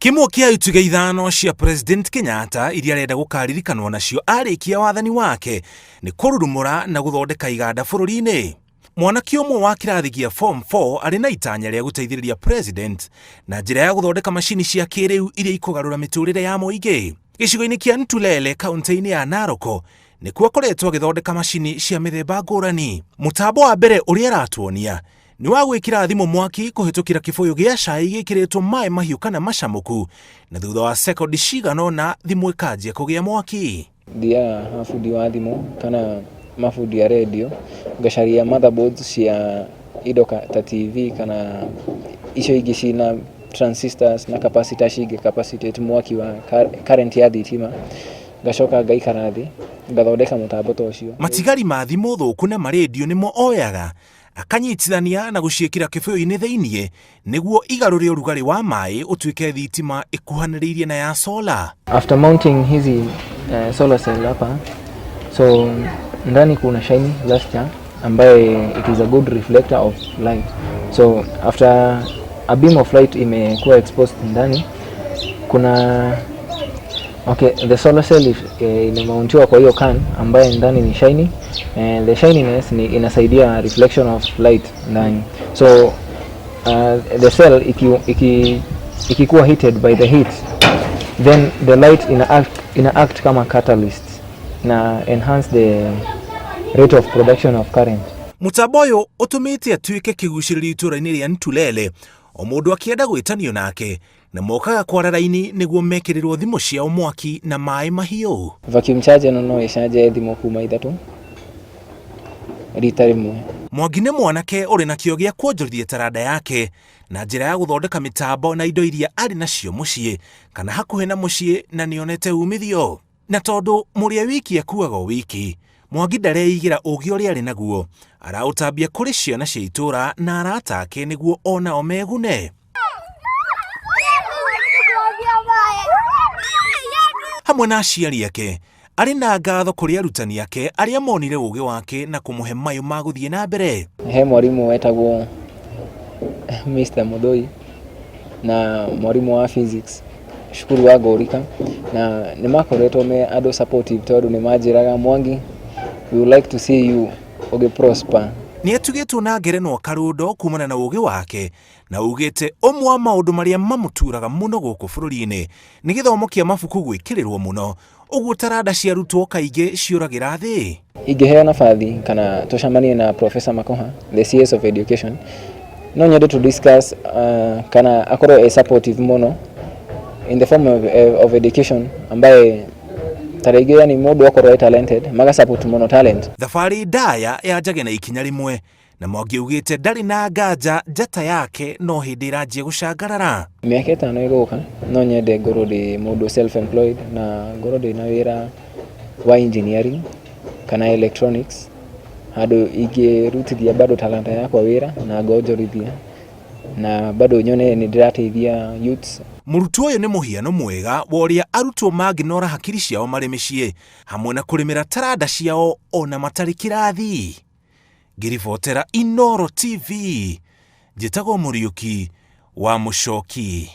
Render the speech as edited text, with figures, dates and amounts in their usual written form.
Kĩmwe kĩa itugĩ ithano cia President Kenyatta iria arenda gũkaririkanwo nacio arĩkia wathani wake nĩ kũrurumũra na gũthondeka iganda bũrũri-inĩ. Mwanake ũmwe wa kĩrathi gĩa form 4 arĩ na itanya rĩa gũteithĩrĩria President na njĩra ya gũthondeka macini cia kĩrĩu iria ikũgarũra mĩtũrĩre ya mũingĩ. Gĩcigo-inĩ kĩa Ntulele kaunti-inĩ ya Narok nĩkuo akoretwo agĩthondeka macini cia mĩthemba ngũrani. Mũtambo wa mbere ũrĩa aratuonia nĩ wa gwĩkĩra thimũ mwaki kũhĩtũkĩra kĩbũyũ gĩa cai gĩkĩrĩtwo maĩ mahiũ kana macamũku, na thutha wa sekondi cigana ũna thimũ ĩkanjia kũgĩa mwaki. Thiaga ha bundi wa thimũ kana mabundi a rendio ngacaria motherboards cia indo ta TV kana icio ingĩ ciĩna transistors na capacitor cingĩ capacitate mwaki wa current ya thitima, ngacoka ngaikara thĩ ngathondeka mũtambo ta ũcio. Matigari ma thimũ thũku na marendio nĩmo oyaga akanyitithania na gũciĩkĩra kĩbũyũ-inĩ thĩinĩ nĩguo igarũre ũrugarĩ wa maĩ ũtuĩke thitima ĩkuhanĩrĩirie na ya solar. After mounting hizi solar cell hapa, so ndani kuna shiny luster ambaye it is a good reflector of light. So after a beam of light imekuwa exposed ndani, kuna okay, the solar cell imemountiwa kwa hiyo can ambaye ndani ni shiny, and the shininess ni inasaidia reflection of light ndani. So the cell ikikuwa heated by the heat, then the light ina act kama catalyst na enhance the rate of production of current. Mũtambo ũyũ ũtũmĩte atuĩke kĩgucĩrĩrio itũũra-inĩ rĩa Ntulele, o mũndũ akĩenda gwĩtanio nake, na mokaga kwara raini nĩguo mekĩrĩrwo thimũ ciao mwaki na maĩ mahiũ. Vacuum charger ĩno no ĩcanje thimũ kuma 3 rita rĩmwe. Mwangi nĩ mwanake ũrĩ na kĩo gĩa kuonjorithia taranda yake na njĩra ya gũthondeka mĩtambo na indo iria arĩ nacio mũciĩ kana hakuhĩ na mũciĩ, na nĩonete umithio. Na tondũ mũrĩa wiki akuaga o wiki, Mwangi ndareigĩra ũgĩ ũrĩa arĩ naguo, araũtambia kũrĩ ciana cia itũũra na arata ake nĩguo onao megune. Hamwe na aciari ake, arĩ na ngatho kũrĩ arutani ake arĩa monire ũgĩ wake na kũmũhe mayũ ma gũthiĩ na mbere. He mwarimũ wetagwo Mr. Muthoi na mwarimũ wa physics cukuru wa Ngorika, na nĩ makoretwo me andũ supportive tondũ nĩ manjĩraga, "Mwangi, we would like to see you ũgĩ prosper." Nĩ atugĩtwo na ngerenwa karũndo kumana na ũgĩ wake, na ugĩte ũmwe wa maũndũ marĩa mamũturaga mũno gũkũ bũrũri-inĩ nĩ gĩthomo kĩa mabuku gwĩkĩrĩrwo mũno, ũguo taranda cia arutwo kaingĩ ciũragĩra thĩ. Ingĩheo nabathi kana tũcemanie na Professor Makoha, the CS of Education, no nyende to discuss kana akorwo e supportive mũno in the form of education, ambaye ta rĩngĩ yani mũndũ akorwo e talented, maga support mũno talent. Thabarĩ ndaya yanjagia na ikinya rĩmwe, na Mwangi augĩte ndarĩ na nganja njata yake no hĩndĩ ĩranjia gũcangarara. Mĩaka 5 ĩgũka no nyende ngorwo ndĩ mũndũ self employed na ngorwo ndĩ na wĩra wa engineering kana electronics, handũ ingĩrutithia bado talanta yakwa wĩra na ngonjorithia na bado nyone nĩ ndĩrateithia youths. Mũrutwo ũyũ nĩ mũhiano mwega wa ũrĩa arutwo mangĩnora hakiri ciao marĩ mĩciĩ hamwe na kũrĩmĩra taranda ciao ona matarĩ kĩrathi. Ngĩribotera Inoro TV, njĩtagwo Mũriũki wa Mũcoki.